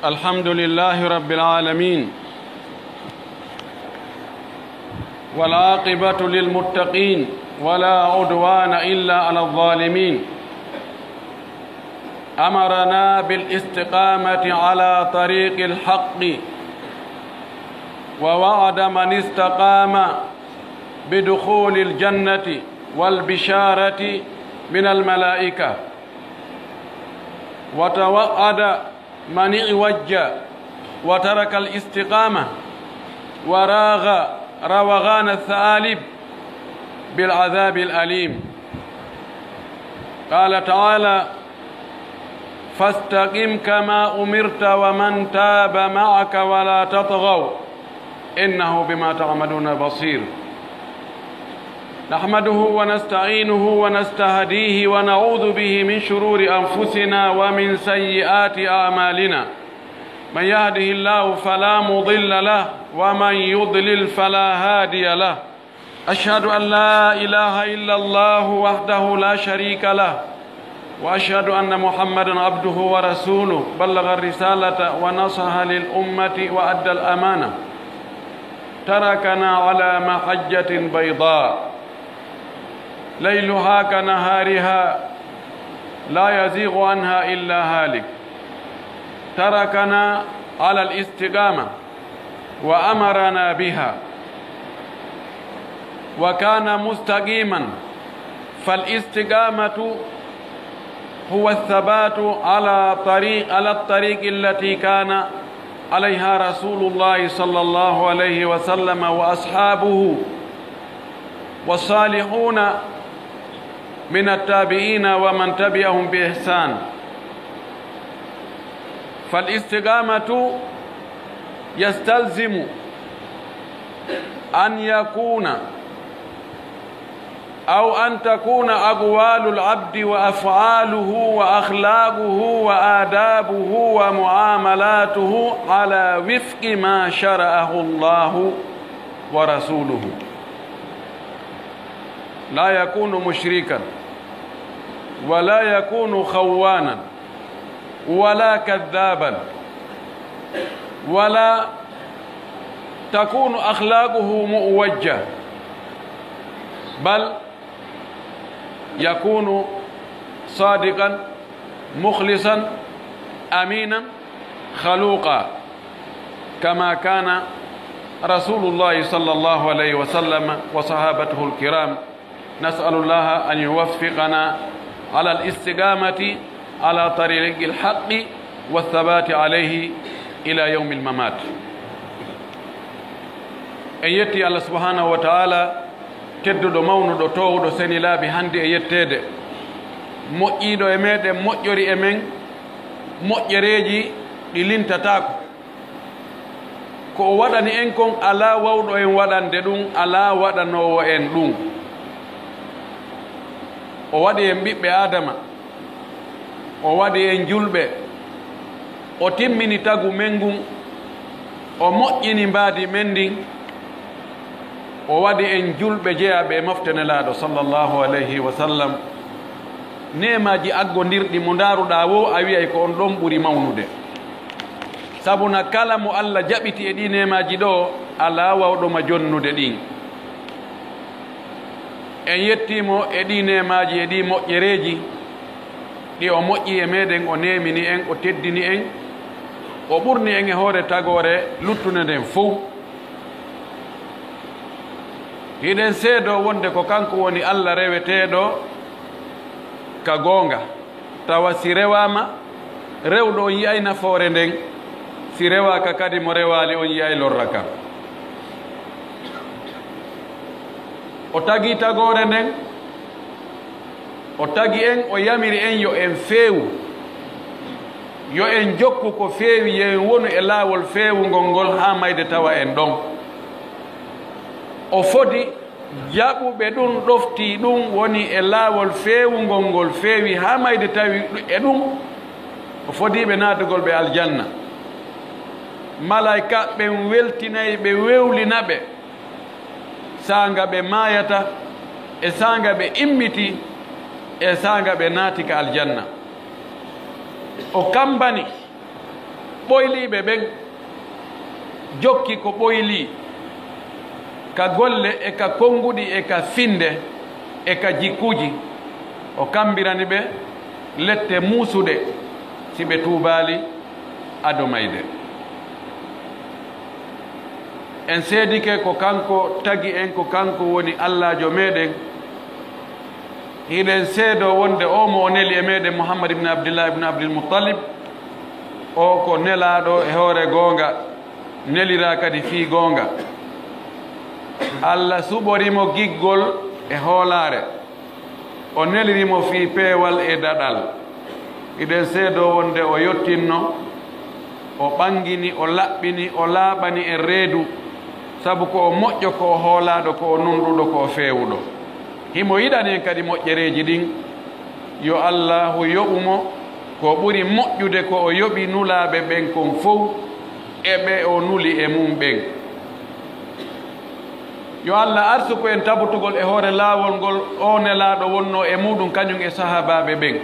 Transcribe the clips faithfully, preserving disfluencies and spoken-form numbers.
الحمد لله رب العالمين، والعاقبة للمتقين، ولا عدوان إلا على الظالمين. أمرنا بالاستقامة على طريق الحق، ووعد من استقام بدخول الجنة والبشارة من الملائكة، وتوعد من اعوج وترك الاستقامة وراغ روغان الثعالب بالعذاب الأليم. قال تعالى: فاستقم كما أمرت ومن تاب معك ولا تطغوا إنه بما تعملون بصير. نحمده ونستعينه ونستهديه ونعوذ به من شرور أنفسنا ومن سيئات أعمالنا. من يهده الله فلا مضل له ومن يضلل فلا هادي له. أشهد أن لا إله إلا الله وحده لا شريك له، وأشهد أن محمدا عبده ورسوله، بلغ الرسالة ونصح للأمة وأدى الأمانة، تركنا على محجة بيضاء ليلها كنهارها لا يزيغ عنها إلا هالك، تركنا على الاستقامة وأمرنا بها وكان مستقيما. فالاستقامة هو الثبات على طريق، على الطريق التي كان عليها رسول الله صلى الله عليه وسلم وأصحابه والصالحون من التابعين ومن تبعهم بإحسان. فالاستقامة يستلزم أن يكون، أو أن تكون أقوال العبد وأفعاله وأخلاقه وآدابه ومعاملاته على وفق ما شرعه الله ورسوله. لا يكون مشركا، ولا يكون خوانا، ولا كذابا، ولا تكون أخلاقه معوجة، بل يكون صادقا مخلصا أمينا خلوقا، كما كان رسول الله صلى الله عليه وسلم وصحابته الكرام. نسأل الله أن يوفقنا على الاستقامة على طريق الحق والثبات عليه إلى يوم الممات. En yetti Allah subhanahu wa ta'ala, tedduɗo, mawnuɗo, toowuɗo, seni laabi hande e yetteede, moƴƴiiɗo e meɗen, moƴƴori e men moƴƴereeji ɗi lintataako. Ko o waɗani en kon, alaa wawɗo en waɗande ɗum, alaa waɗanoowo en ɗum. O waɗi en ɓiɓɓe Aadama, o waɗi en julɓe, o timmini tagu men ngun, o moƴƴini mbaadi men ndin, o waɗi en julɓe jeyaaɓe e mofte Nelaaɗo sallallahu alayhi wa sallam. Neemaaji aggondirɗi mo ndaaruɗaa woo, a wi'ay ko on ɗon ɓuri mawnude. Sabuna kala mo Alla jaɓiti e ɗii neemaaji ɗoo, alaa wawɗo ma jonnude ɗin. En yettii mo e ɗii neemaaji, e ɗii moƴƴereeji, ɗi o moƴƴi e meɗen, o neemini en, o teddini en, o ɓurni en e hoore tagoore luttunde nden fow. Hiɗen seedoo wonde ko kanko woni Alla reweteeɗo ka goonga, tawa si rewaama, rewɗo on yi'ay nafoore nden, si rewaaka kadi, mo rewaali on yi'ay lorra kan. O tagii tagoore nden, o tagi en, o yamiri en yo en feewu, yo en jokku ko feewi, yo en wonu e laawol feewungol ngol haa mayde tawa en ɗon. O fodi jaɓuɓe ɗun, ɗoftii ɗun, woni e laawol feewungol ngol feewi haa mayde tawi e ɗun, o fodii ɓe naatugol ɓe aljanna. Malaa'ika ɓen weltinay ɓe, wewlina ɓe, saanga ɓe maayata, e saanga ɓe immitii, e saanga ɓe naati ka aljanna. O kammbani, Ɓoyliiɓe ɓen jokki ko ɓoylii ka golle e ka konnguɗi e ka finnde e ka jikkuuji, o kammbirani ɓe lette muusuɗe si ɓe tuubaali ado mayde. En seedike ko kanko tagi en, ko kanko woni Allaajo meɗen. Hiɗen seedoo wonde oo mo o neli e meɗen, Muhammad ibn Abdillah ibn Abdul Muttalib, o ko nelaaɗo e hoore goonga, neliraa kadi fii goonga. Alla suɓori mo giggol e hoolaare. O neliri mo fii peewal e daɗal. Hiɗen seedoo wonde o yottinno, o ɓangini, o laɓɓini, o laaɓani en reedu, sabu ko o moƴƴo, ko o hoolaaɗo, ko o nunɗuɗo, ko o feewuɗo. Himo yiɗani en kadi moƴƴereeji ɗin. Yo Allaahu yoɓu mo ko ɓuri moƴƴude ko o yoɓi nulaaɓe ɓen kon fow e ɓe o nuli e mun ɓen. Yo Alla arsuku en tabutugol e hoore laawol ngol oo nelaaɗo wonnoo e muuɗum, kañum e sahaabaaɓe ɓen.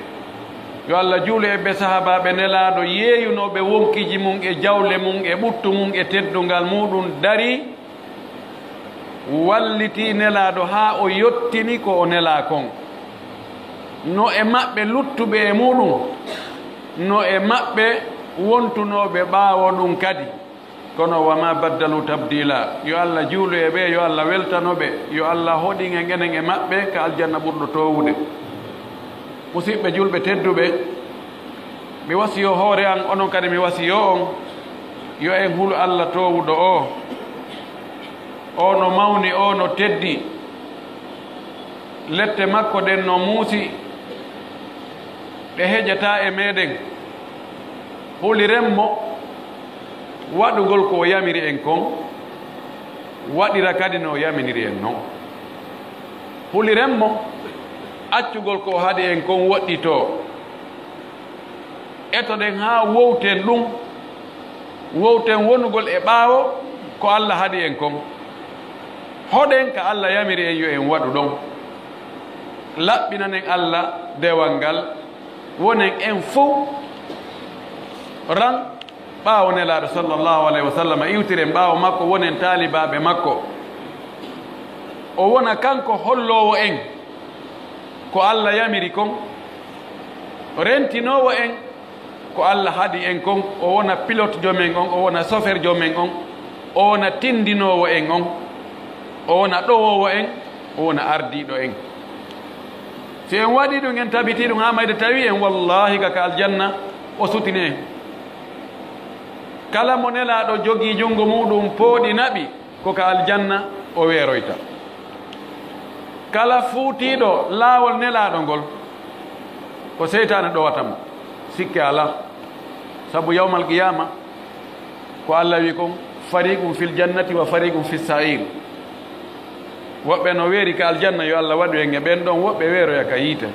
Yo Alla juulu e ɓe sahaabaaɓe nelaaɗo yeeyunooɓe wonkiiji mum e jawle mum e ɓuttu mum e teddungal muuɗum, darii, wallitii nelaaɗo haa o yottini ko o nelaa kon. No e maɓɓe luttuɓe e muuɗum, no e maɓɓe wontunooɓe ɓaawo ɗum kadi. Kono, wa ma baddalu tabdila. Yo Alla juulu e ɓe, yo Alla weltano ɓe, yo Alla hoɗin en enen e maɓɓe ka aljanna ɓurɗo toowude. Musiɓɓe julɓe tedduɓe, mi wasiyoo hoore an, onon kadi mi wasiyoo on, yo en hulu Alla toowuɗo o. O no mawni, o no teddi. Lette makko ɗen no muusi, ɗe heƴataa e meɗen. Huliren mo waɗugol ko o yamiri en kon, waɗira kadi no o yaminiri en non. Huliren mo accugol ko o haɗi en kon woɗɗitoo. Etoɗen haa wowten ɗum, wowten wonugol e ɓaawo ko Alla haɗi en kon. Hoɗen ka Alla yamiri en yo en waɗu ɗon. Laɓɓinanen Alla dewal ngal, wonen en fow ran ɓaawo Nelaaɗo sallallahu alayhi wa sallam, iwtiren ɓaawo makko, wonen taalibaaɓe makko. O wona kanko holloowo en ko Alla yamiri kon, rentinoowo en ko Alla haɗi en kon, o wona pilotejo men on, o wona soferjo men on, o wona tindinoowo en on, o wona ɗowoowo en, o wona ardiiɗo en. Si en waɗii ɗum, en tabitii ɗum haa mayde, tawi en, wallaahi ka, ka aljanna o sutini en. Kala mo Nelaaɗo jogii junngo muuɗum pooɗi naɓi, ko ka aljanna o weeroyta. Kala fuutiiɗo laawol Nelaaɗo ngol, ko seytaane ɗowata mo, sikke alaa. Sabu yawmal qiyaama, ko Alla wi kon, "Fariqun fil jannati wa fariqun fis sa'ir." Woɓɓe no weeri ka aljanna, yo Alla waɗu en e ɓen ɗon, woɓɓe weeroya ka yiite.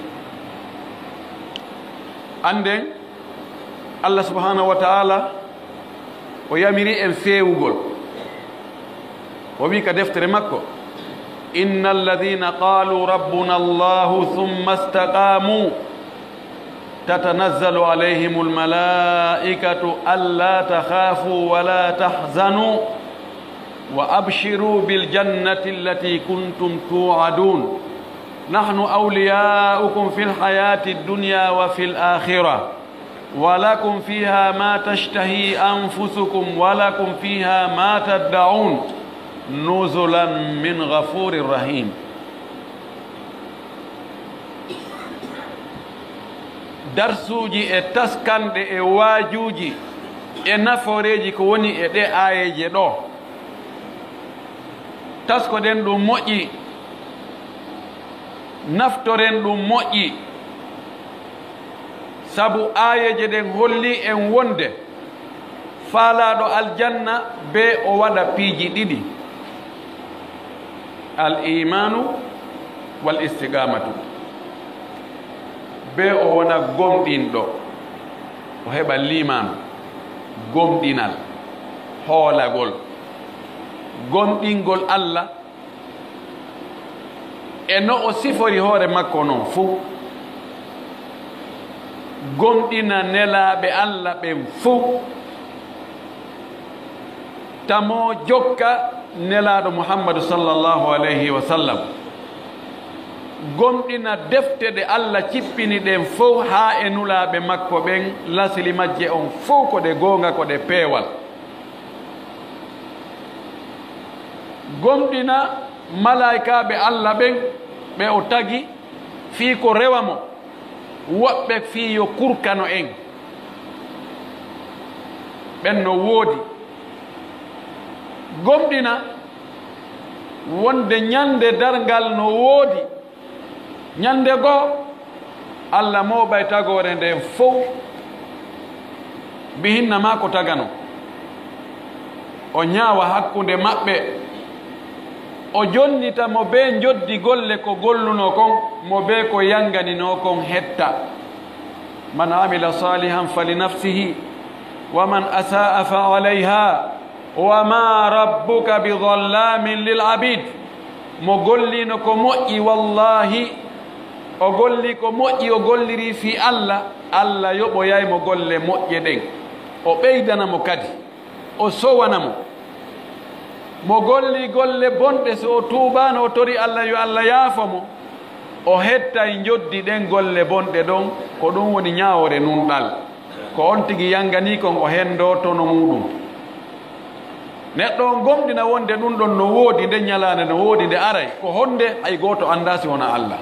Annden, Alla subhaanahu wa ta'ala, o yamiri en feewugol. O wi'i ka deftere makko, "Inna alladhina qalu rabbuna Allahu thumma istaqamu, tatanazzalu alayhimul malaikatu alla takhafu wa la tahzanu, wa abshiru bil jannati allati kuntum tu'adun. Nahnu awliya'ukum fil hayati dunya wa fil akhirah." ولكم فيها ما تشتهي أنفسكم ولكم فيها ما تدعون نزلا من غفور رحيم. Darsuuji e taskanɗe e waajuuji e nafooreeji ko woni e ɗee aayeeje ɗoo. Taskoɗen ɗum moƴƴi, naftoren ɗum moƴƴi, sabu aayeeje ɗen hollii en wonde faalaaɗo aljanna bee o waɗa piiji ɗiɗi, al iimaanu wal istiqaamatu, bee o wona gomɗinɗo, o heɓa liimaanu, gomɗinal, hoolagol, gomɗingol Alla, e no o sifori hoore makko non fuu, gomɗina nelaaɓe Alla ɓen fuu, Tamo jokka Nelaaɗo Muhammadu sallallahu alayhi wa sallam. Gomɗina defte ɗe Alla cippini ɗen fow haa e nulaaɓe makko ɓen, lasli majje on fow ko ɗe goonga, ko ɗe peewal. Gomɗina malaa'ikaaɓe Alla ɓen ɓe o tagi fii ko rewa mo, woɓɓe fii yo kurkano en. Ɓen no woodi. Gomɗina wonde ɲande darngal no woodi. Ɲande goo, Alla mooɓay tagoore nden fow, bihinna maa ko tagano. O ɲaawa hakkunde maɓɓe, o jonnita mo bee njoddi golle ko gollunoo kon, mo bee ko yannganinoo kon hetta. Man amila salihan fali nafsihi, wa man asa'a fa alayha, wa ma rabbuka bi dhallamin lil abid. Mo golliino ko moƴƴi, wallaahi, o golli ko moƴƴi, o golliri fii Alla, Alla yoɓoyay mo golle moƴƴe ɗen, o ɓeydana mo kadi, o sowana mo. Mo golli golle bonɗe, so o tuubaano, o tori Alla yo Alla yaafo mo, o hettay njoddi ɗen golle bonɗe ɗon, ko ɗum woni ɲaawoore nunɗal. Ko on tigi yanganii kon o hendoo tono muuɗum. Neɗɗo on gomɗina wonde ɗum ɗon no woodi, nden ɲalaande no woodi, nde aray. Ko honde? Hay gooto anndaa si wonaa Alla.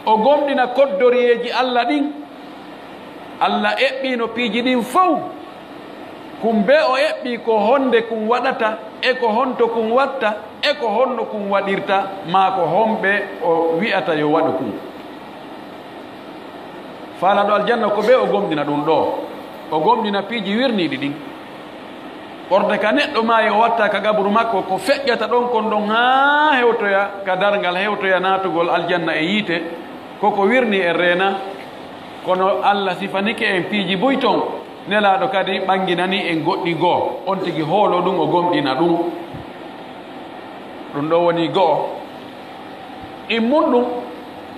O gomɗina koddoriyeeji Alla ɗin. Alla eɓɓiino piiji ɗin fow. Kun bee o eɓɓii ko honde kun waɗata, e ko honto kun watta, e ko honno kun waɗirta, maa ko homɓe o wi'ata yo waɗu kun. Faalaaɗo aljanna ko bee o gomɗina ɗun ɗoo, o gomɗina piiji wirniiɗi ɗin. Ɓorde ka neɗɗo maayi o watta ka gaburu makko, ko feƴƴata ɗon kon ɗon haa hewtoya ka darngal, hewtoya naatugol aljanna e yiite, ko ko wirnii e reena. Kono Alla sifanike en piiji buy ton, Nelaaɗo kadi ɓanginanii en goɗɗi goo, on tigi hooloo ɗun, o gomɗina ɗun. Ɗun ɗoo woni go'o. Ɗimmun ɗun,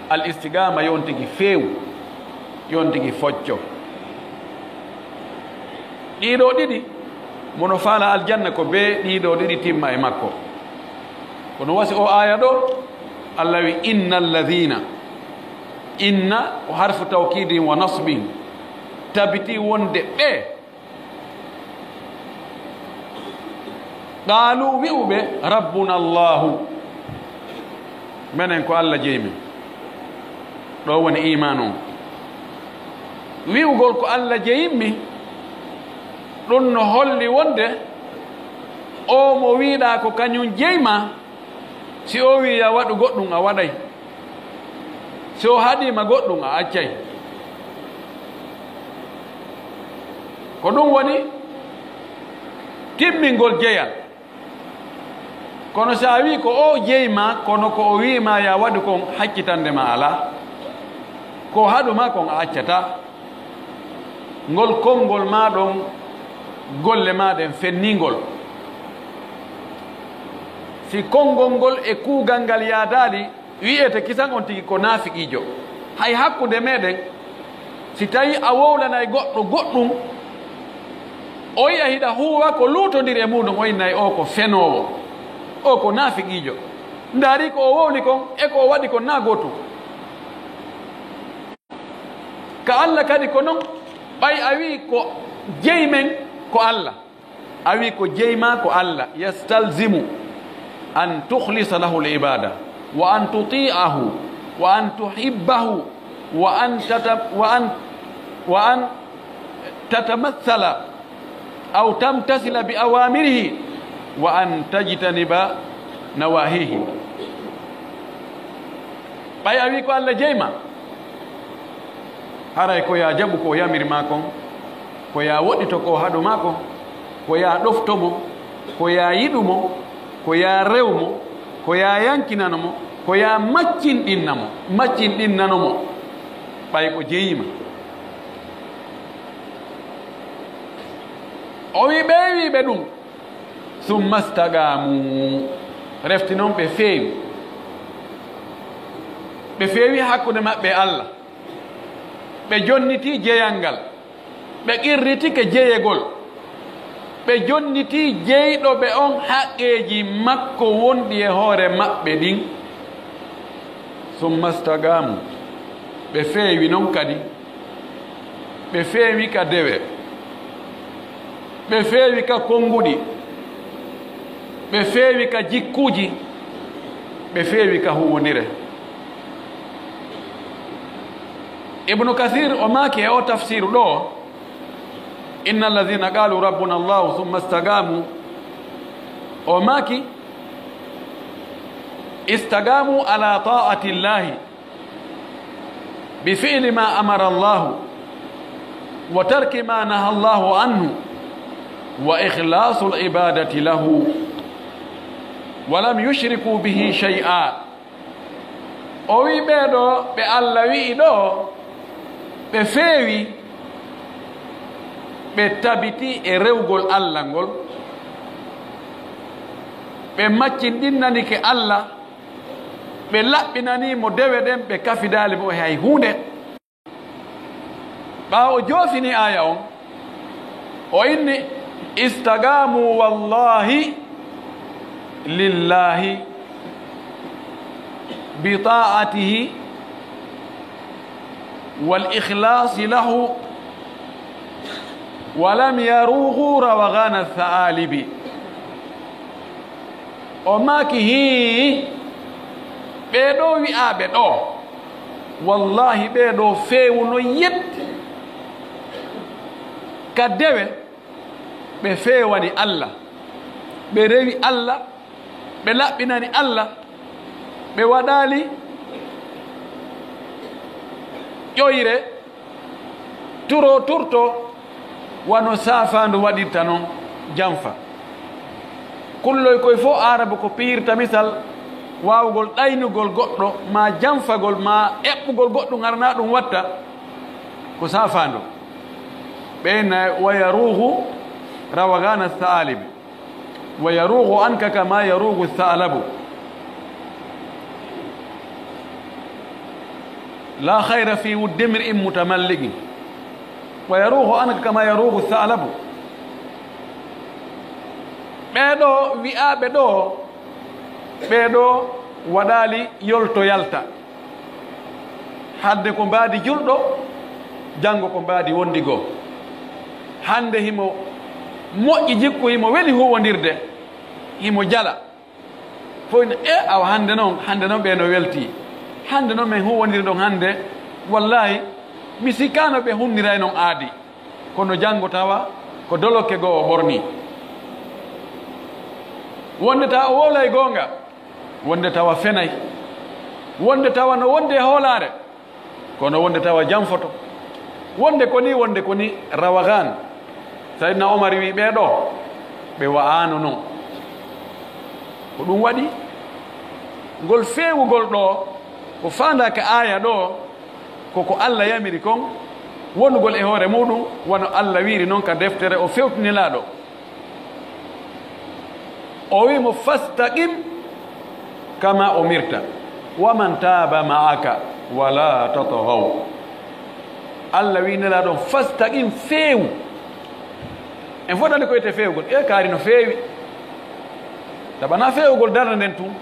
al istiqaama, yo on tigi feewu, yo on tigi focco. Ɗii ɗoo ɗiɗi, mo no faalaa aljanna ko bee ɗii ɗoo ɗiɗi timma e makko. Kono wasi oo aaya ɗoo, Alla wi, "Inna alladhina." Inna ko harfu tawkidin wa nasbin. Tabiti wonde ɓe Qaalu, wi'uɓe, "Rabbuna Allahu, menen ko Alla jeyi men." Ɗoo woni iimaan on. Wi'ugol ko Alla jeyi mi, ɗun no holli wonde oo mo wi'uɗaa ko kaɲun jeyi maa, si o wi'i yo a waɗu goɗɗun, a waɗay. Si o haɗii ma goɗɗun, a accay. Ko ɗun woni timmingol jeyal. Kono si a wi'i ko o jeyi maa, kono ko o wi'i maa yo a waɗu kon, hakkitannde maa alaa. Ko o haɗu maa kon, a accataa. Ngol konngol maa ɗon, golle maa ɗen fennii ngol. Si konngol ngol e kuugal ngal yaadaali, wi'ete kisan on tigi ko naafiqiijo. Hay hakkunde meɗen, si tawii a wowlanay goɗɗo goɗɗun, o yi'a hiɗa huuwa ko luutondiri e muuɗun, o innay oo ko fenoowo, oo ko naafiqiijo. Ndaarii ko o wowli kon e ko o waɗi kon naa gootum. Ka Alla kadi ko non, ɓay a wi'i ko jeyi men ko Alla, a wi'i ko jeyi maa ko Alla, yastalzimu an tukhlisa lahu al-ibada, wa an tuti'ahu, wa an tuhibbahu, wa an tata-, wa an, wa an tatamassala aw tamtasila bi awamirihi, wa an tajtaniba nawahihi. Ɓay a wi'i ko Alla jeyi maa, haray ko yo a jaɓu ko o yamiri maa kon, ko yo a woɗɗito ko o haɗu maa kon, ko yo a ɗofto mo, ko yo a yiɗu mo, ko yo a rew mo, ko yo a yankinano mo, ko yo a maccinɗinna mo, maccinɗinnano mo, ɓay ko jeyi maa. O wi'i ɓe wi'i ɓe ɗun, "Summa staqaamu." Refti non ɓe feewi. Ɓe feewi hakkunde maɓɓe e Alla. Ɓe jonnitii jeyal ngal. Ɓe qirritike jeyegol. Ɓe jonnitii jeyɗo ɓe on haqqeeji makko wonɗi e hoore maɓɓe ɗin. Summa stagaamu, ɓe feewi non kadi, ɓe feewi ka dewe, ɓe feewi ka konnguɗi, ɓe feewi ka jikkuuji, ɓe feewi ka huuwondire. Ibnu Kasiir o maaki e o tafsiiru ɗoo, إن الذين قالوا ربنا الله ثم استقاموا، o maaki, استقاموا على طاعة الله بفعل ما أمر الله وترك ما نهى الله عنه وإخلاص العبادة له ولم يشركوا به شيئا. O wi'i ɓee ɗoo ɓe Alla wi'i ɗoo, ɓe feewi, ɓe tabiti e rewgol Alla ngol, ɓe maccinɗinnanike Alla, ɓe laɓɓinanii mo dewe ɗen, ɓe kafidaali mo e hay huunde. Ɓaawo o joofini aaya on, o inni, استقاموا والله لله بطاعته والإخلاص له ولم يروغوا روغان الثعالب. O maaki, hii, ɓee ɗoo wi'aaɓe ɗoo, wallaahi, ɓee ɗoo feewuno yette ka dewe, ɓe feewani Alla, ɓe rewi Alla, ɓe laɓɓinani Alla, ɓe waɗaali ƴoyre, turo turto, wano saafaandu waɗirta non, janfa. Kulloy koy fof Aarabu ko piyirta misal waawugol ɗaynugol goɗɗo, maa janfagol, maa eɓɓugol goɗɗum hara na ɗum watta, ko saafaandu. Ɓe na ويروغ روغان الثعالب. ويروغ عنك كما يروغ الثعلب. لا خير في ود امرئ متملق. ويروغ عنك كما يروغ الثعلب. Ɓee ɗoo wi'aaɓe ɗoo, ɓee ɗoo waɗaali yolto yalta. Hande ko mbaadi julɗo, janngo ko mbaadi wondi goo. Hande himo moƴƴi jikku, himo weli huuwondirde, himo jala. Fof ne, e awa hande non, hande non ɓe no welti. Hande non men huuwondiri ɗon hande, wallaahi, mi sikkaano ɓe hunniray non aadi. Kono janngo tawa ko dolokke goo o ɓorni. Wonde tawa o wowlay goonga, wonde tawa fenay, wonde tawa no wondi e hoolaare, kono wonde tawa janfoto. Wonde ko ni, wonde ko ni, rawagaan. Sayyidina Omar wi ɓee ɗoo, ɓe wa'aano non. Ko ɗum waɗi, ngol feewugol ɗoo, ko faandaa ka aaya ɗoo, ko ko Alla yamiri kon, wonugol e hoore muuɗum, wano Alla wiiri non ka deftere o fewti Nelaaɗo. O wi'i mo, "Fastaqim kama umirta, wa man taaba ma'aka, wa la tatghaw." Alla wi'i Nelaaɗo on, "Fastaqim, feewu." En fotani ko ete feewugol. E kaari no feewi. Tabana feewugol darnde nden tun.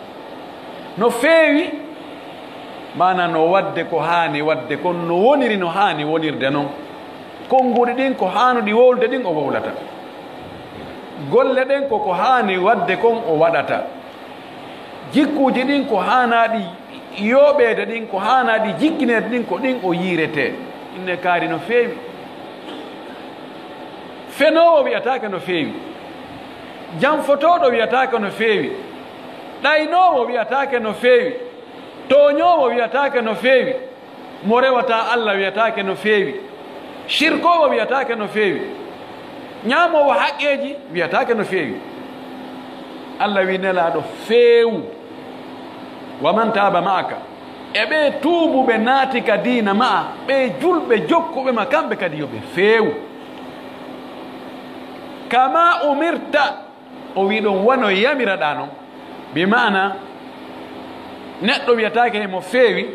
No feewi, maana no waɗde ko haani waɗde kon, no woniri no haani wonirde non. Konnguɗi ɗin ko haanuɗi wowlude ɗin o wowlata. Golle ɗen ko ko haani waɗde kon o waɗata. Jikkuuji ɗin ko haanaaɗi yooɓeede ɗin, ko haanaaɗi jikkineede ɗin, ko ɗin o yiiretee. Inne kaari no feewi. Fenoowo wi'ataake no feewi. Janfotooɗo wi'ataake no feewi. Ɗaynoowo wi'ataake no feewi. Tooñoowo wi'ataake no feewi. Mo rewataa Alla wi'ataake no feewi. Shirkoowo wi'ataake no feewi. Ñaamoowo haqqeeji wi'ataake no feewi. Alla wi'i Nelaaɗo, "Feewu. Wa man taaba ma'aka." E ɓee tuubuɓe naati ka diina ma'a, ɓee julɓe jokkuɓe ma, kamɓe kadi yo ɓe feewu. Kama umirta. O wi'i ɗon wano yamiraɗaa non. Bi maana, neɗɗo wi'ataake himo feewi,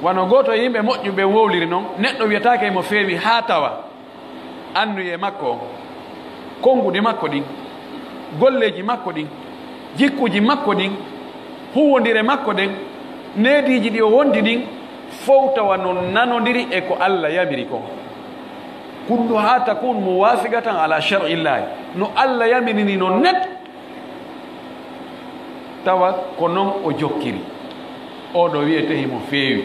wano gooto e yimɓe moƴƴuɓe wowliri non, neɗɗo wi'ataake himo feewi haa tawa annuyee makko on. Konnguɗi makko ɗin, golleeji makko ɗin, jikkuuji makko ɗin, huuwondire makko ɗen, neediiji ɗi o wondi ɗin, fow tawa no nanondiri e ko Alla yamiri kon. Kulluhaa takun muwaafiqatan alaa shar'illaahi. No Alla yamiri ni non net, tawa ko non o jokkiri. Oo ɗoo wi'etee himo feewi.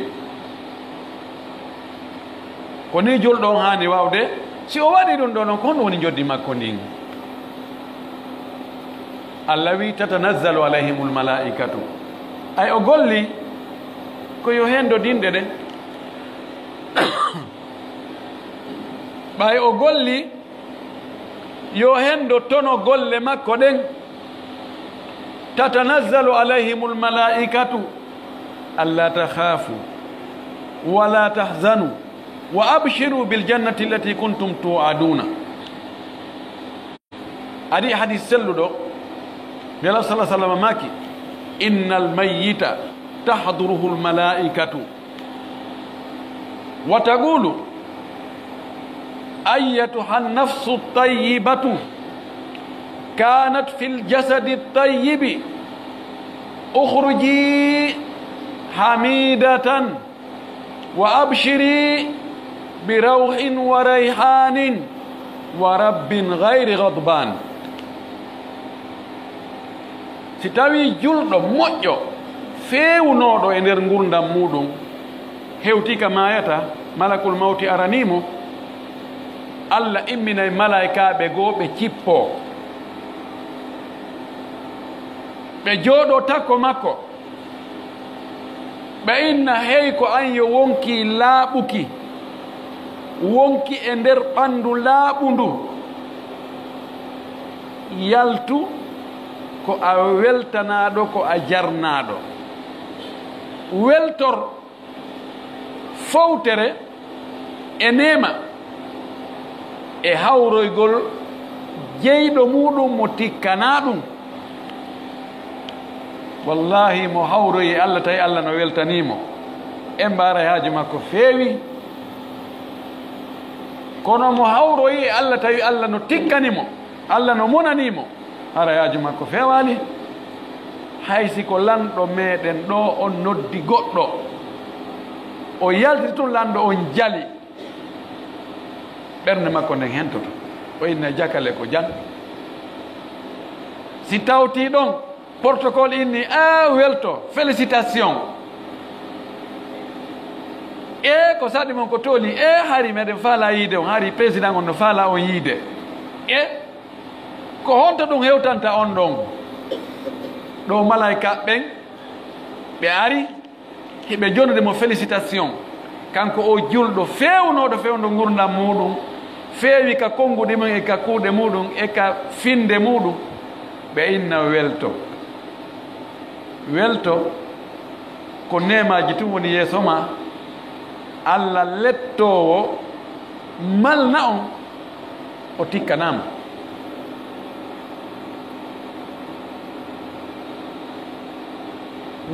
Ko nii julɗo on haani waawde. Si o waɗii ɗun ɗoo non, ko honɗun woni njoddi makko ndin? Alla wi'i, "Tatanazzalu alayhimul malaa'ikatu." Ay o golli ko yo hendo dinɗe ɗen. Ɓay o golli yo hendo tono golle makko ɗen. "Tatanazzalu alayhimul malaa'ikatu, alla takhaafu, wa la tahzanu, wa abshiru bil jannati allati kuntum tu'aduna." Ari hadis selluɗo, Nela sallallahu alaihi wasallam maaki, "Innal mayyita tahduruhul malaa'ikatu." وتقول: أيتها النفس الطيبة كانت في الجسد الطيب اخرجي حميدة وأبشري بروح وريحان ورب غير غضبان. Si tawii julɗo moƴƴo feewunooɗo e nder ngurndan muuɗum hewtii ka maayata, malakul mawti aranii mo, Alla imminay malaa'ikaaɓe goo ɓe cippoo, ɓe jooɗoo takko makko. Ɓe inna, "Hey, ko an yo wonkii laaɓuki, wonki e nder ɓanndu laaɓundu, yaltu ko a weltanaaɗo, ko a jarnaaɗo. Weltor fowtere e neema e hawroygol jeyɗo muuɗum mo tikkanaa ɗum." Wallaahi, mo hawroyi e Alla tawi Alla no weltanii mo, en mbaara haaju makko feewi. Kono mo hawroyi e Alla tawi Alla no tikkani mo, Alla no monanii mo, hara haaju makko feewaali. Hay si ko lanɗo meɗen ɗoo on noddi goɗɗo, o yaltiti tun lanɗo on jali, ɓernde makko nden hentoto. O inna jakale ko jan. Si tawtii ɗon, protocole inni, "A welto, félicitation. E ko saɗi mon ko tooli, e hari meɗen faalaa yiide on, hari président on no faalaa on yiide. E ko honto ɗum hewtanta on ɗon?" Ɗo malaa'ika ɓen, ɓe ari, hiɓe jonude mo félicitation. Kanko o julɗo feewnooɗo fewndo ngurndan muuɗum, feewi ka konnguɗi mum e ka kuuɗe muuɗum e ka finnde muuɗum, ɓe inna welto. Welto ko neemaaji tun woni yeeso maa, Alla lettoowo malna on, o tikkanaama.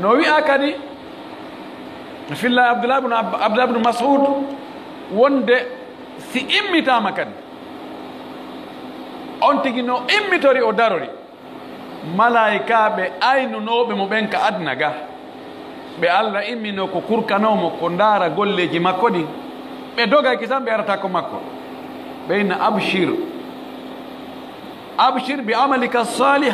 No wi'a kadi, filla Abdullah ibn Ab-, Abdullah ibn Mas'ud, wonde si immitaama kadi, on tigi no immitori o darori, malaa'ikaaɓe aynunooɓe mo ɓen ka aduna ga, ɓe Alla imminoo ko kurkanoo mo, ko ndaara golleeji makko ɗin, ɓe dogay kisan, ɓe arata ko makko. Ɓe inna, "Abshir, abshir bi amalika salih,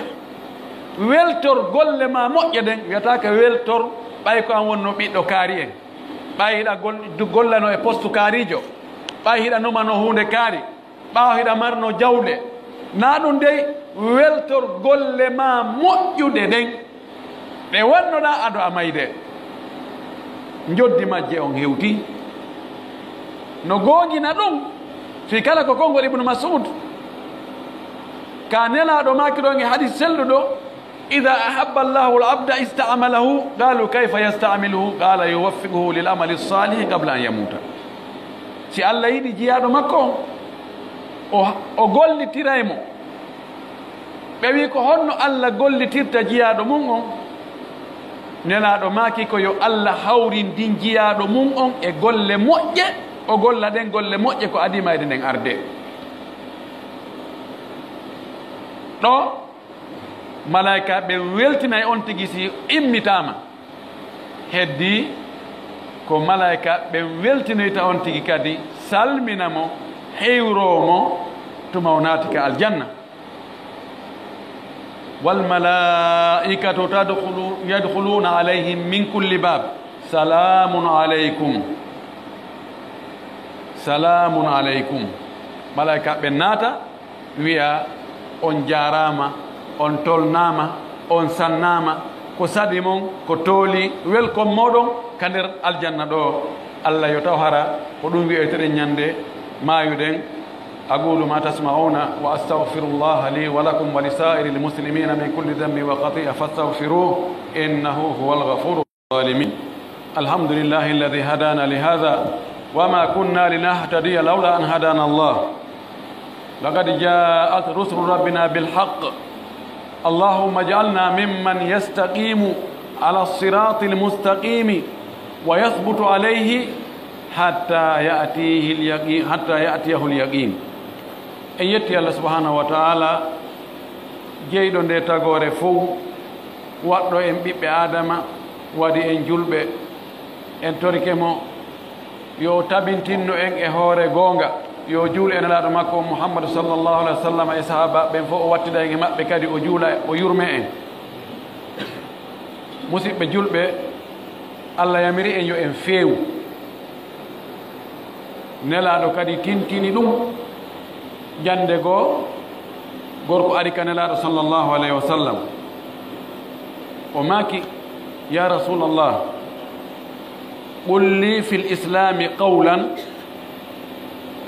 weltor golle maa moƴƴe ɗen." Wiyataake weltor ɓay ko an wonnoo ɓiɗɗo kaari en, ɓay hiɗa gol-, du-, gollanoo e postu kaariijo, ɓay hiɗa numanoo huunde kaari. Ɓaawo hiɗa marno jawle, naa ɗum dey, weltor golle maa moƴƴuɗe ɗen, ɗe wannoɗaa ado a mayde. Njoddi majje on hewti. No goongina ɗum, fii kala ko konngol Ibnu Mas'ud, ka Nelaaɗo maaki ɗon e hadis selluɗo, "Idaa ahabba Allahu al-abda ista'malahu." Qaalu, "Kayfa yasta'miluhu?" Qaala, "Yuwaffiquhu lil amali saalihi qabla an yamuuta." Si Alla yiɗi jiyaaɗo makko on, o, o gollitiray mo. Ɓe wi'i, "Ko honno Alla gollitirta jiyaaɗo mum on?" Nelaaɗo maaki ko yo Alla hawrindin jiyaaɗo mum on e golle moƴƴe, o golla ɗen golle moƴƴe ko adii mayde nden arde. Ɗoo, malaa'ikaaɓe ɓen weltinay on tigi si immitaama. Heddii ko malaa'ikaaɓe ɓen weltinoyta on tigi kadi, salmina mo, hewroo mo, tuma o naati ka aljanna. "Wal malaa'ikatu tadkhulu, yadkhuluuna alayhim min kulli baab. Salaamun alaykum. Salaamun alaykum." Malaa'ikaaɓe ɓen naata, wi'a, "On jaaraama, on tolnaama, on sannaama. Ko saɗi mon, ko tooli, welcome mooɗon ka nder aljanna ɗoo." Alla yo taw hara ko ɗun wi'oyteɗen ñande maayuɗen. أقول ما تسمعون وأستغفر الله لي ولكم ولسائر المسلمين من كل ذنب وخطيئة فاستغفروه إنه هو الغفور الظالمين. الحمد لله الذي هدانا لهذا وما كنا لنهتدي لولا أن هدانا الله. لقد جاءت رسل ربنا بالحق. اللهم اجعلنا ممن يستقيم على الصراط المستقيم ويثبت عليه حتى يأتيه اليقين، حتى يأتيه اليقين. En yetti Allah subhanahu wa ta'ala, jeyɗo nde tagoore fow, waɗɗo en ɓiɓɓe Aadama, waɗi en julɓe. En torike mo, yo o tabintinno en e hoore goonga, yo o juulu e Nelaaɗo makko on Muhammadu sallallahu alaihi wa sallam e sahaabaaɓe ɓen fow, o wattida en e maɓɓe kadi, o juula, o yurme en. Musiɓɓe julɓe, Allah yamiri en yo en feewu. Nelaaɗo kadi tintini ɗum. Ñande goo, gorko ari ka Nelaaɗo sallallahu alayhi wa sallam. O maaki, "Ya Rasulallah, qul li fil islami qawlan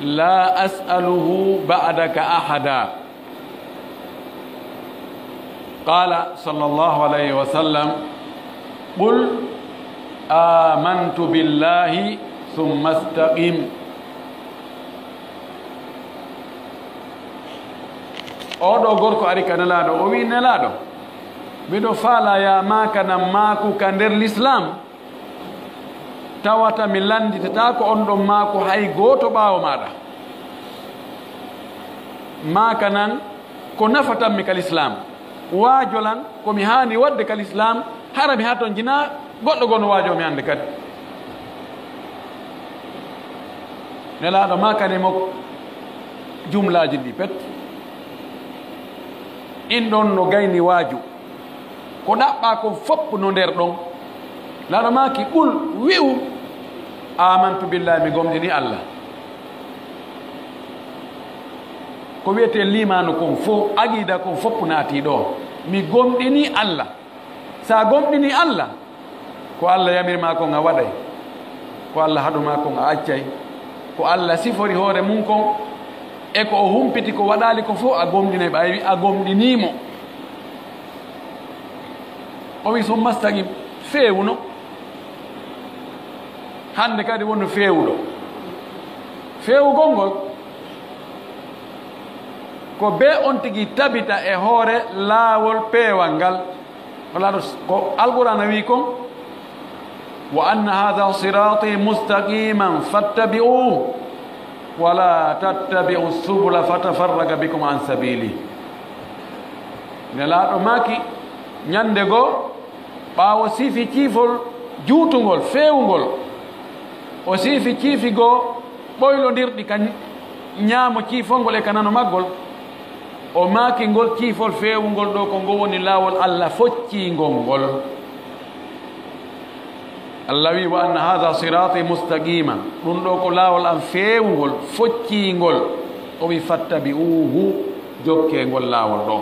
la as'aluhu ba'daka ahada." Qaala sallallahu alayhi wa sallam, "Qul amantu billahi thumma istaqim." Oo ɗoo gorko ari ka Nelaaɗo, o wi'i, "Nelaaɗo, miɗo faalaa yo a maakanam maaku ka nder Lislaam." Tawata mi lannditataako on ɗon maaku hay gooto ɓaawo maaɗa. Maakanam ko nafatammi ka Lislaam. Waajolan ko mi haani waɗde ka Lislaam, hara mi hatonjinaa goɗɗo goo no waajoo mi hannde kadi. Nelaaɗo maakani mo jumlaaji ɗi pet. Ɗin ɗon no gayni waaju. Ko ɗaɓɓaa kon fow no nder ɗon. Nelaaɗo maaki, "Qul, wi'u, amantu billahi, mi gomɗini Allah." Ko wi'etee liimaanu kon fow, aqiida kon fow naatii ɗoo. Mi gomɗini Allah. Si a gomɗini Allah, ko Allah yamiri maa kon a waɗay, ko Allah haɗu maa kon a accay, ko Allah sifori hoore mun kon, e ko o humpiti ko waɗaali ko fow a gomɗinay, ɓay a gomɗinii mo. O wi'i, "Summa staqim, feewuno." Hannde kadi wonu feewuɗo. Feewugol ngol ko bee on tigi tabita e hoore laawol peewal ngal. Wala ɗo s-, ko Alqur'aana wi'i kon, "Wa anna hadha sirati mustaqiman fattabi'uhu, wa la tattabi'u subula fatafarraqa bikum an sabili." Nelaaɗo maaki, ñande goo, ɓaawo siifi ciifol juutungol, feewungol, o siifi ciifi goo ɓoylondirɗi ka ñaamo ciifol ngol e ka nano maggol. O maaki ngol ciifol feewungol ɗoo ko ngol woni laawol Allah focciingol ngol. Allah wi'i, "Wa anna hadha sirati mustaqima." Ɗum ɗoo ko laawol am feewungol, focciingol. O wi'i, "Fattabi'uhu, jokkee ngol laawol ɗoo."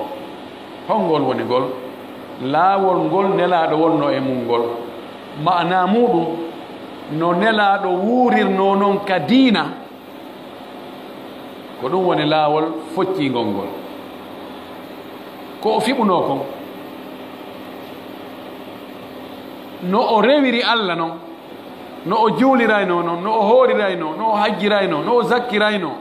Hongol woni ngol? Laawol ngol Nelaaɗo wonnoo e mun ngol. Ma'anaa muuɗum, no Nelaaɗo wuurirnoo non ka diina, ko ɗum woni laawol focciingol ngol. Ko o fiɓunoo kon, no o rewiri Alla non, no o juuliraynoo non, no o hooriraynoo, no o hajjiraynoo, no o zakkiraynoo,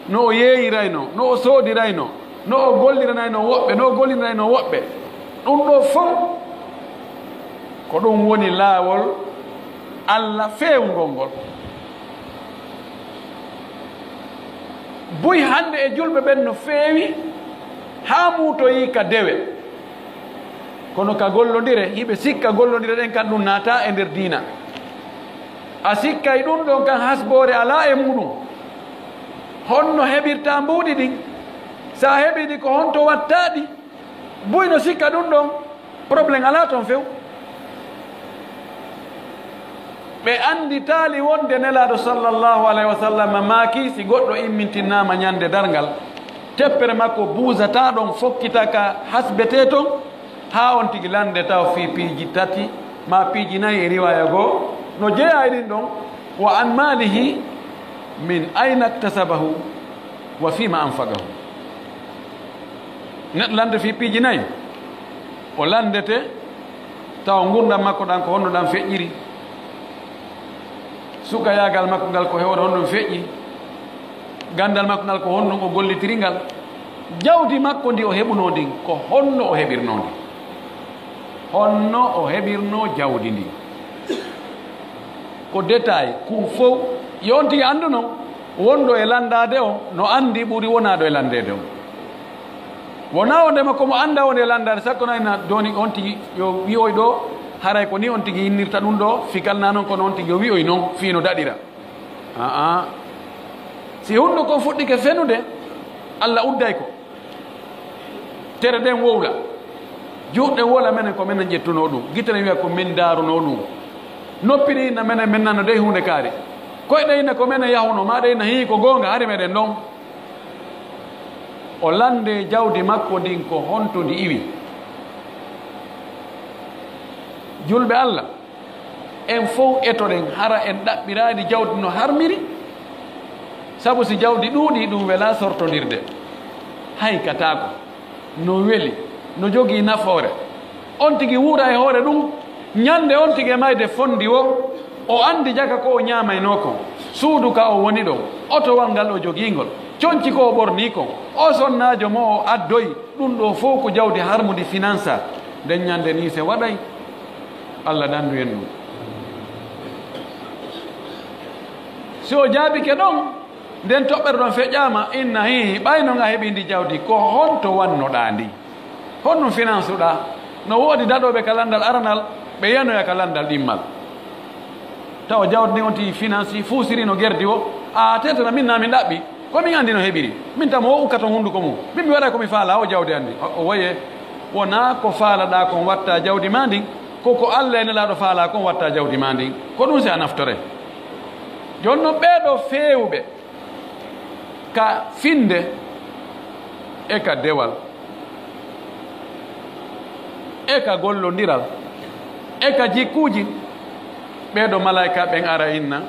no o yeeyiraynoo, no o soodiraynoo, no o golliranaynoo woɓɓe, no o golliranaynoo woɓɓe. Ɗum ɗoo fow, ko ɗum woni laawol Alla feewungol ngol. Buy hannde e julɓe ɓen no feewi, haa muutoyii ka dewe. Kono ka gollondire, hiɓe sikka gollondire ɗen kan ɗum naataa e nder diina. A sikkay ɗum ɗon kan hasboore alaa e muɗum. Honno heɓirtaa mbuuɗi ɗin? Si a heɓii ɗi, ko honto wattaa ɗi? Buy no sikka ɗum ɗon, problème alaa ton few. Ɓe annditaali wonde Nelaaɗo sallallahu alayhi wa sallam maaki, si goɗɗo immintinnaama ñande darngal, teppere makko buusataa ɗon, fokkita ka hasbetee ton, haa on tigi lande taw fii piiji tati, maa piiji nayi e riwaaya goo, no jeyaa e ɗin ɗon, wa an maalihi min ayna iktasabahu wa fiima anfaqahu. Neɗɗo lande fii piiji nayi, o landete, tawa ngurndan makko ɗan ko honno ɗan feƴƴiri, sukayaagal makko ngal ko hewre honno ɗum feƴƴi, gandal makko ngal ko honno o gollitiri ngal, jawdi makko ndi o heɓunoo ndin ko honno o heɓirnoo ndi, honno o heɓirnoo jawdi ndin. Ko détail, kun fow, yo on tigi anndu non, wonɗo e lanndaade on, no anndi ɓuri wonaaɗo e lanndeede on. Wonaa wondema ko mo anndaa woni e lanndaade, sakko na ina dooni on tigi yo wi'oy ɗoo, haray ko ni on tigi innirta ɗum ɗoo, fikal na non kono on tigi yo wi'oy non, fii no daɗira. Aa, si hunnduko fuɗɗike fenude, Alla udday ko. Tere ɗen wowla. Juuɗe ɗen wowla menen ko menen ƴettunoo ɗum. Gite ɗen wi'a ko min ndaarunoo ɗum. Noppi ɗin inna menen min nano dey huunde kaari. Koyɗe inna ko menen yahunoo, maa ɗe inna hii ko goonga, hari meɗen ɗon. O lande jawdi makko ndin ko honto ndi iwi. Julɓe Alla, en fow etoɗen hara en ɗaɓɓiraali jawdi no harmiri? Sabu si jawdi ɗuuɗii, ɗum welaa sortondirde. Haykataako. No weli, no jogii nafoore. On tigi wuura e hoore ɗum, ñande on tigi e mayde fondi woo, o anndi jaka ko o ñaamaynoo kon, suudu ka o woni ɗon, otowal ngal o jogiingol, conci ko o ɓornii kon, o sonnaajo mo o addoyi, ɗum ɗoo fow ko jawdi harmundi finansa. Nden ñande nii se waɗay, Alla dandu en ɗum. Si o jaabike ɗon, nden toɓɓere ɗon feƴƴaama, inna hii, ɓay non a heɓii ndi jawdi, ko honto wannoɗaa ndi? Honɗum finansuɗaa? No woodi daɗooɓe ka lanndal aranal, ɓe yanoya ka lanndal ɗimmal. Tawa jawdi ndin on tigi finansi fuusiri no gerdi o, a tetana min na min ɗaɓɓi, ko min anndi no heɓiri. Min tama o ukka ton hunnduko mum. Min mi waɗa ko mi faalaa o jawdi anndi. O, o waye, wonaa ko faalaɗaa kon watta jawdi maa ndin, ko ko Alla e Nelaaɗo faalaa kon watta jawdi maa ndin. Ko ɗum si a naftore. Jooni non ɓee ɗoo feewuɓe ka finnde e ka dewal e ka gollondiral e ka jikkuuji, ɓee ɗoo malaa'ika ɓen ara inna,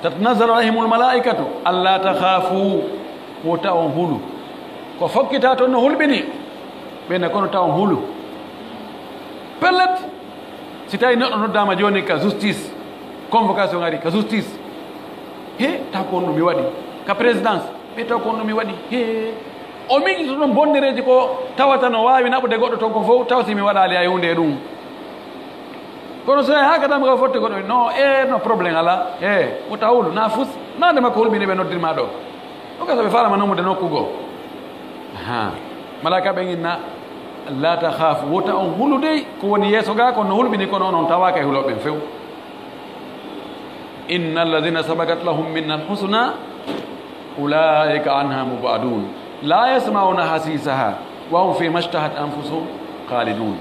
tatanazzalu alayhimul malaa'ikatu allaa takhaafu, wota on hulu. Ko fokkitaa ton no hulɓinii, ɓe na kono ta on hulu. Pellet, si tawi neɗɗo noddaama jooni ka justice, convocation ari ka justice, he, taw ko honɗum mi waɗi? Ka présidence, ɓe taw ko honɗum mi waɗi? He, o miijito ɗon bonnereeji ko tawata no waawi naɓude goɗɗo ton ko fow, taw si mi waɗaali hay huunde e ɗum. Kono so haa ka tan ko fotti goɗɗo, no, e, no problème alaa, e, wota hulu, na fus, na nde makko hulɓini ɓe noddirma ɗo. O ka so ɓe faalama nommude nokku goo. Aha. Malaaka ɓen inna, "La takhaafu, wota on hulu dey, ko woni yeeso gaa kon no hulɓini, kono onon tawaaka e hulooɓe ɓen few. Inna alladhina sabaqat lahum minna al-husna, ulaa'ika anha mub'adun. La yasma'una hasisaha, wa hum fima ishtahat anfusuhum khalidun."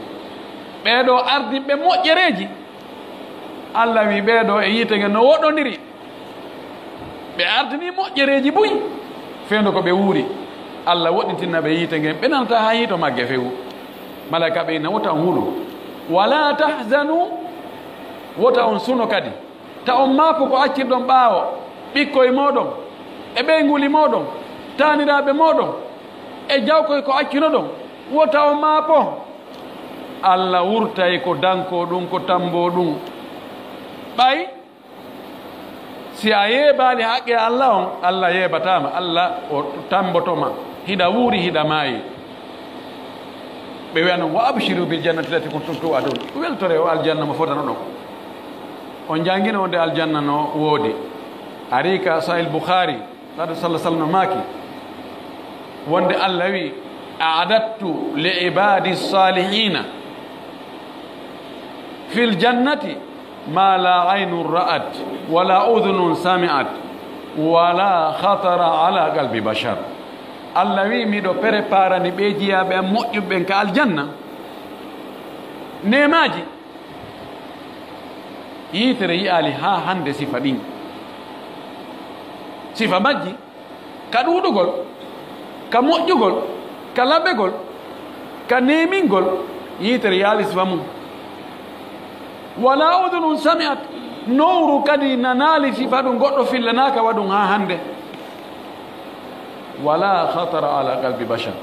Ɓee ɗoo ardinɓe moƴƴereeji, Alla wi'i ɓee ɗoo e yiite ngen no woɗɗondiri. Ɓe ardinii moƴƴereeji buy, fewndo ko ɓe wuuri. Alla woɗɗintinna ɓe yiite ngen, ɓe nanataa hay hito magge few. Malaa'ika ɓe inna, wota on hulu. Wala tahzanu, wota on suno kadi. Ta on maapo ko accirɗon ɓaawo, ɓikkoy mooɗon, e ɓeynguuli mooɗon, taaniraaɓe mooɗon, e jawkoy ko accinoɗon. Wota on maapo. Alla wurtay ko dankoo ɗum, ko tamboo ɗum. Ɓay si a yeebaali haqqe Alla on, Alla yeebataa ma, Alla o tamboto ma. Hiɗa wuuri, hiɗa maayi. Ɓe wi'a non, "Wa abshiru bil jannati allati kuntum tu'adun." Weltore o aljanna mo fotanoɗon. On jangino wonde aljanna no woodi. Ari ka Sahih Bukhari, Nelaaɗo sallallahu alaihi wasallam no maaki, Wonde Allah wi, "A'adattu li ibadi salihina fil jannati ma la aynun ra'at, wa la udhunun sami'at, wa la khatara ala qalbi bashar." Allah wi, "Miɗo preparani ɓe jiyaaɓe am moƴƴuɓe ɓen ka aljanna neemaaji yiitere yi'aali haa hande sifa ɗin." Sifa majji, ka ɗuuɗugol, ka moƴƴugol, ka labegol, ka neemingol, yiitere yaali sifa mum. Wala udunun sami'at, nowru kadi nanaali sifa ɗum, goɗɗo fillanaaka wa ɗum haa hande. Wala khatara ala qalbi bashar,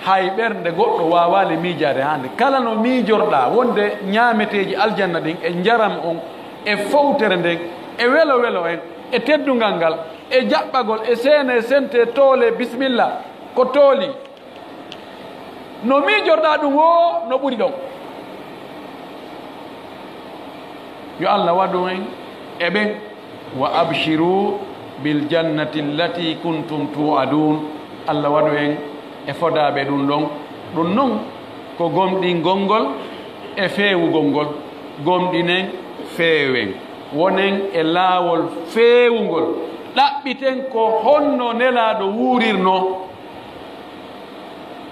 hay ɓernde goɗɗo waawaali miijaade haa hande. Kala no miijorɗaa wonde ñaameteeji aljanna ɗin e njaram on e fowtere nden e welo welo en e teddungal ngal e jaɓɓagol e seene e sente toole bismilla ko tooli. No miijorɗaa ɗum woo, no ɓuri ɗon. Yo Allah waɗu en e ɓen. Wa abshiru bil jannati allati kuntum tu'adun. Allah waɗu en e fodaaɓe ɗum ɗon. Ɗum non ko gomɗingol ngol e feewugol ngol. Gomɗinen, feewen. Wonen e laawol feewungol. Ɗaɓɓiten ko honno Nelaaɗo wuurirnoo.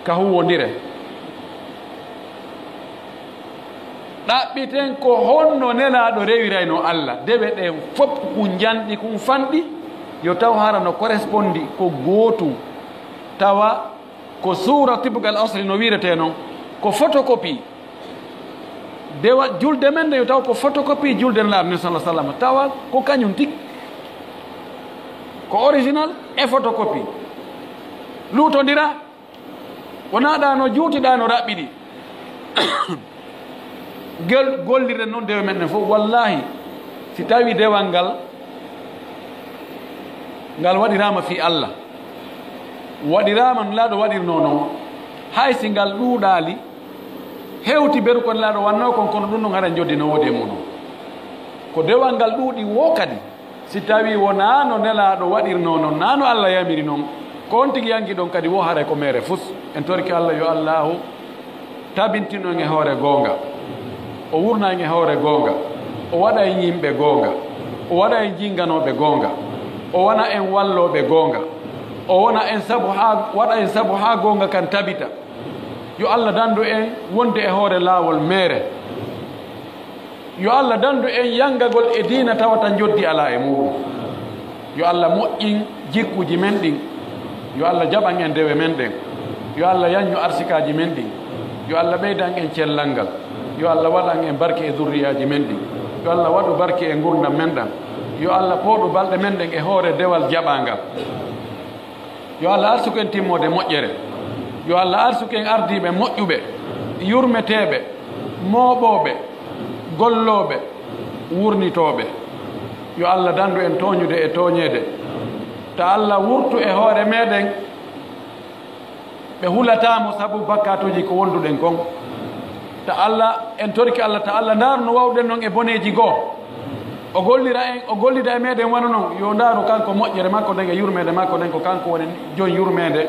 Ka huuwondire. Ɗaɓɓiten ko honno Nelaaɗo rewiraynoo Allah. Dewe ɗen fof ko njanɗi, kun fanɗi, yo taw hara no korespondi ko gootum. Tawa ko suura tibgal asli no wiiretee non, ko photocopie. Dewa julde men nde yo taw ko photocopie julde Nelaaɗo nden, sallallahu alaihi wasallam. Tawa ko kañum tigi. Ko original e photocopie. Luutondira, wonaa ɗa no juuti, ɗa no raɓɓiɗi. Gel-, gollirɗen non dewe men ɗen fof. Wallaahi, si tawii dewal ngal, ngal waɗiraama fii Allah, waɗiraama no Nelaaɗo waɗirnoo non, hay si ngal ɗuuɗaali, hewti beru ko Nelaaɗo wannoo kon, kono ɗum non haray njoddi no woodi e muuɗum. Ko dewal ngal ɗuuɗi woo kadi, si tawii wonaa no Nelaaɗo waɗirnoo non, naa no Allah yamiri non, ko on tigi yanki ɗon kadi woo haray ko meere fus. En torike Allah, yo Allaahu tabintin en e hoore goonga, o wurna en e hoore goonga, o waɗa en yimɓe goonga, o waɗa en jinganooɓe goonga, o wona en wallooɓe goonga, o wona en sabu haa, waɗa en sabu haa goonga kan tabita. Yo Allah dandu en wonde e hoore laawol meere. Yo Allah dandu en yangagol e diina tawata njoddi alaa e muuɗum. Yo Allah moƴƴin jikkuuji men ɗin. Yo Allah jaɓan en dewe men ɗen. Yo Allah yaññu arsikaaji men ɗin. Yo Allah ɓeydan en cellal ngal. Yo Allah waɗan en barke e zurriyaaji men ɗin. Yo Allah waɗu barke e ngurndan men ɗan. Yo Allah pooɗu balɗe men ɗen e hoore dewal jaɓaangal. Yo Allah arsuku en timmoode moƴƴere. Yo Allah arsuku en ardiiɓe moƴƴuɓe, yurmeteeɓe, mooɓooɓe, gollooɓe, wurnitooɓe. Yo Allah dandu en tooñude e tooñeede. Ta Allah wurtu e hoore meɗen ɓe hulataa mo sabu bakkaatuuji ko wonduɗen kon. Ta Allah, en torike Allah, ta Allah ndaaru no wawɗen non e boneeji goo. O gollira en, o gollida e meɗen wano non. Yo ndaaru kanko moƴƴere makko nden e yurmeende makko nden, ko kanko woni jon yurmeende,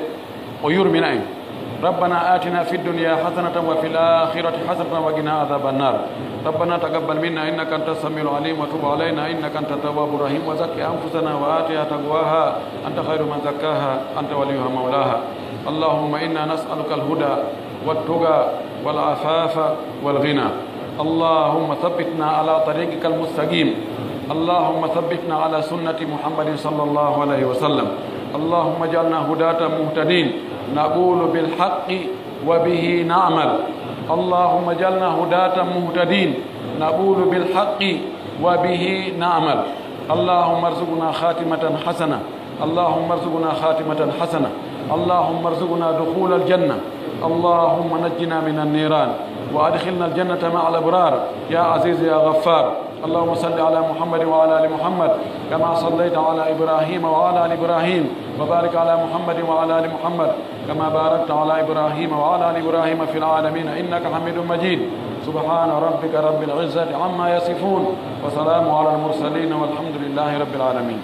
o yurmina en. ربنا آتنا في الدنيا حسنة وفي الآخرة حسنة وقنا عذاب النار. ربنا تقبل منا إنك أنت السميع العليم وتب علينا إنك أنت التواب الرحيم وزكي أنفسنا وآتها تقواها أنت خير من زكاها أنت وليها مولاها. اللهم إنا نسألك الهدى والتقى والعفاف والغنى. اللهم ثبتنا على طريقك المستقيم. اللهم ثبتنا على سنة محمد صلى الله عليه وسلم. اللهم اجعلنا هداة مهتدين نقول بالحق وبه نعمل. اللهم اجعلنا هداة مهتدين نقول بالحق وبه نعمل. اللهم ارزقنا خاتمة حسنة. اللهم ارزقنا خاتمة حسنة. اللهم ارزقنا دخول الجنة. اللهم نجنا من النيران وأدخلنا الجنة مع الأبرار يا عزيز يا غفار. اللهم صل على محمد وعلى آل محمد كما صليت على إبراهيم وعلى آل إبراهيم وبارك على محمد وعلى آل محمد كما باركت على إبراهيم وعلى آل إبراهيم في العالمين إنك حميد مجيد. سبحان ربك رب العزة عما يصفون وسلام على المرسلين والحمد لله رب العالمين.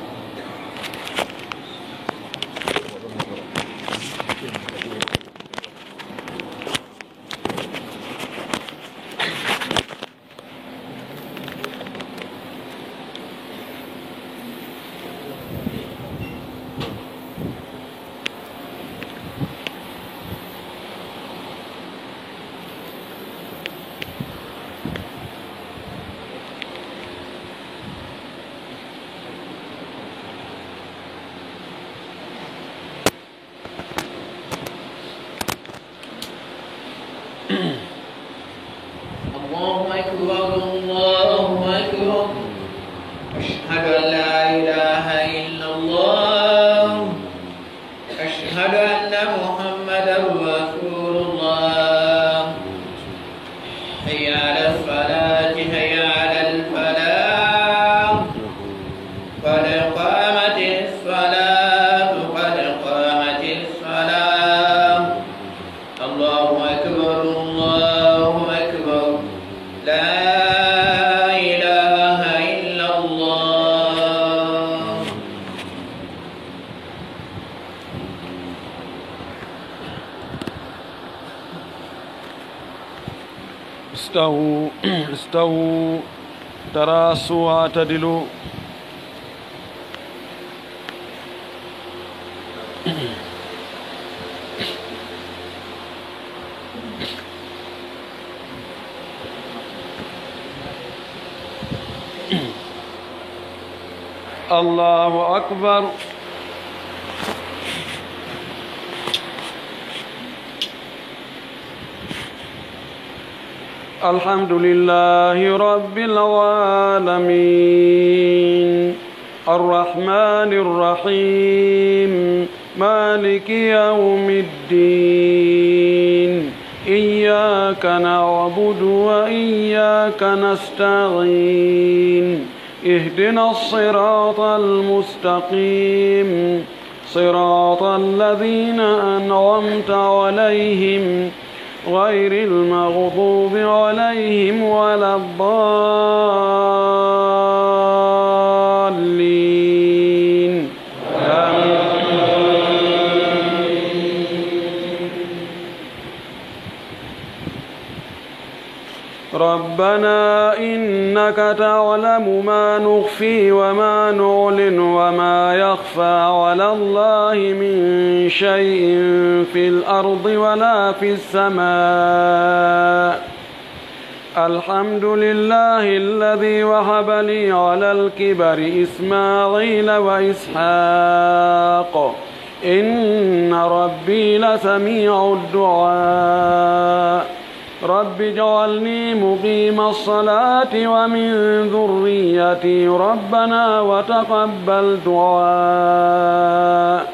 أشهد أن لا إله إلا الله. أشهد أن محمدا رسول الله. حي على الصلاة، حي على الفلاح. قد قامت الصلاة، قد قامت الصلاة. الله أكبر، الله أكبر. لا إله إلا الله. استووا، استووا، تراصوا واعتدلوا. الله أكبر. الحمد لله رب العالمين. الرحمن الرحيم. مالك يوم الدين. إياك نعبد وإياك نستعين. اهدنا الصراط المستقيم. صراط الذين أنعمت عليهم غير المغضوب عليهم ولا الضالين. آمين. ربنا إنك تعلم ما نخفي وما نعلن وما يخفى على الله من شيء في الأرض ولا في السماء. الحمد لله الذي وهب لي على الكبر إسماعيل وإسحاق، إن ربي لسميع الدعاء. رب اجعلني مقيم الصلاة ومن ذريتي، ربنا وتقبل دعاء.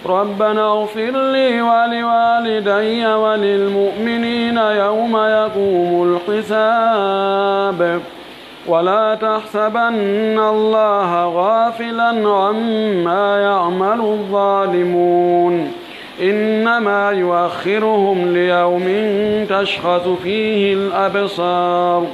ربنا اغفر لي ولوالدي وللمؤمنين يوم يقوم الحساب. ولا تحسبن الله غافلا عما يعمل الظالمون، إنما يؤخرهم ليوم تشخص فيه الأبصار،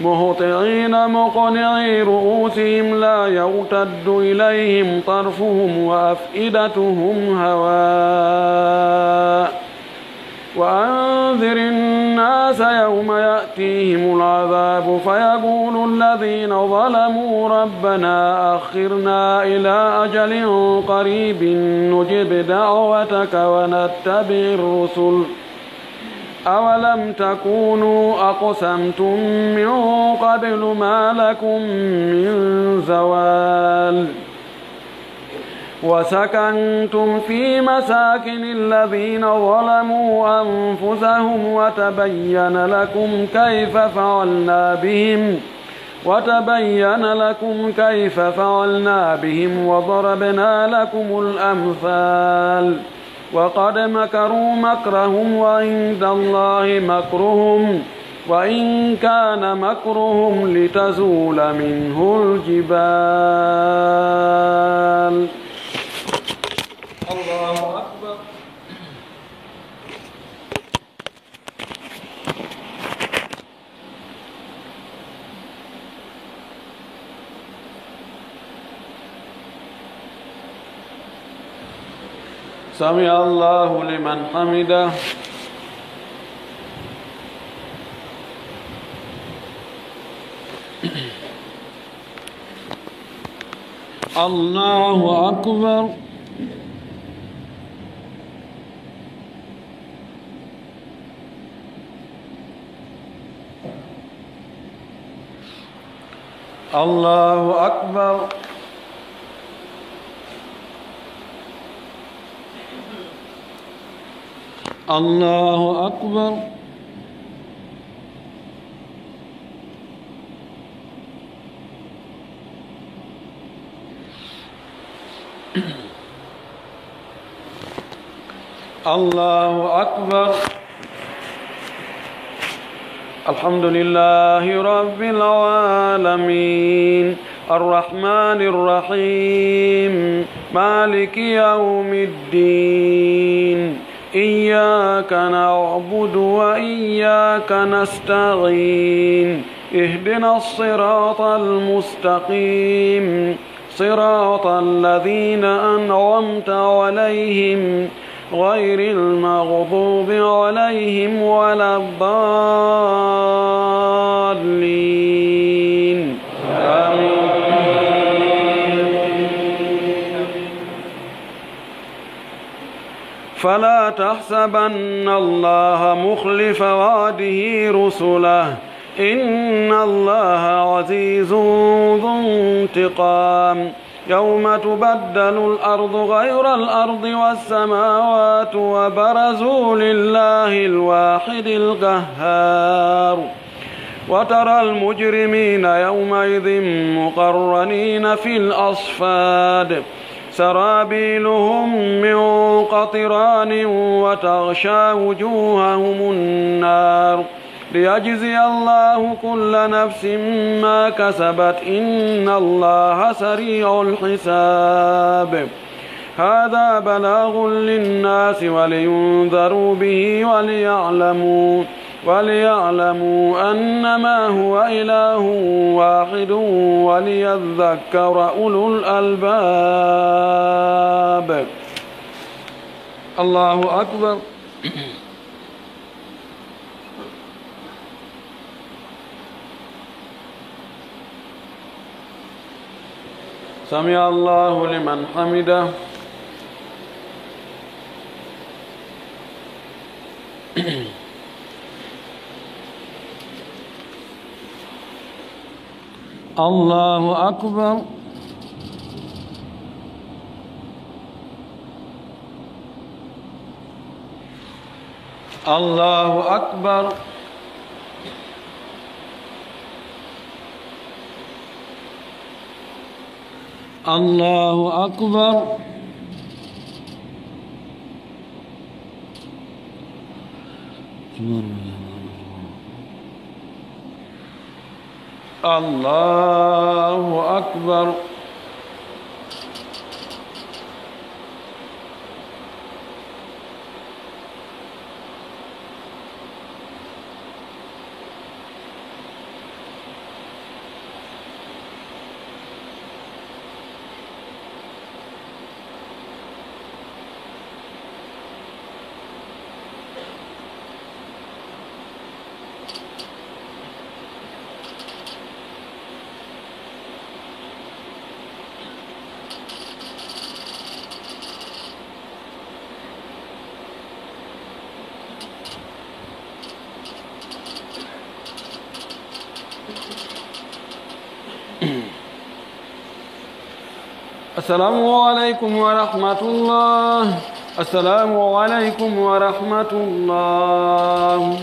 مهطعين مقنعي رءوسهم لا يرتد إليهم طرفهم وأفئدتهم هواء. وأنذر الناس يوم يأتيهم العذاب فيقول الذين ظلموا ربنا أخرنا إلى أجل قريب نجب دعوتك ونتبع الرسل أولم تكونوا أقسمتم من قبل ما لكم من زوال. وسكنتم في مساكن الذين ظلموا أنفسهم وتبين لكم كيف فعلنا بهم، وتبين لكم كيف فعلنا بهم وضربنا لكم الأمثال. وقد مكروا مكرهم وعند الله مكرهم وإن كان مكرهم لتزول منه الجبال. الله أكبر. سمع الله لمن حمده. الله أكبر. الله أكبر. الله أكبر. الله أكبر. الحمد لله رب العالمين. الرحمن الرحيم. مالك يوم الدين. إياك نعبد وإياك نستعين. اهدنا الصراط المستقيم. صراط الذين أنعمت عليهم غير المغضوب عليهم ولا الضالين. آمين. فلا تحسبن الله مخلف وعده رسله، إن الله عزيز ذو انتقام. يوم تبدل الأرض غير الأرض والسماوات وبرزوا لله الواحد القهار. وترى المجرمين يومئذ مقرنين في الأصفاد. سرابيلهم من قطران وتغشى وجوههم النار. ليجزي الله كل نفس ما كسبت، إن الله سريع الحساب. هذا بلاغ للناس ولينذروا به وليعلموا، وليعلموا أنما هو إله واحد وليذكر أولو الألباب. الله أكبر. سمع الله لمن حمده. الله أكبر. الله أكبر. الله أكبر. الله أكبر. السلام عليكم ورحمة الله. السلام عليكم ورحمة الله.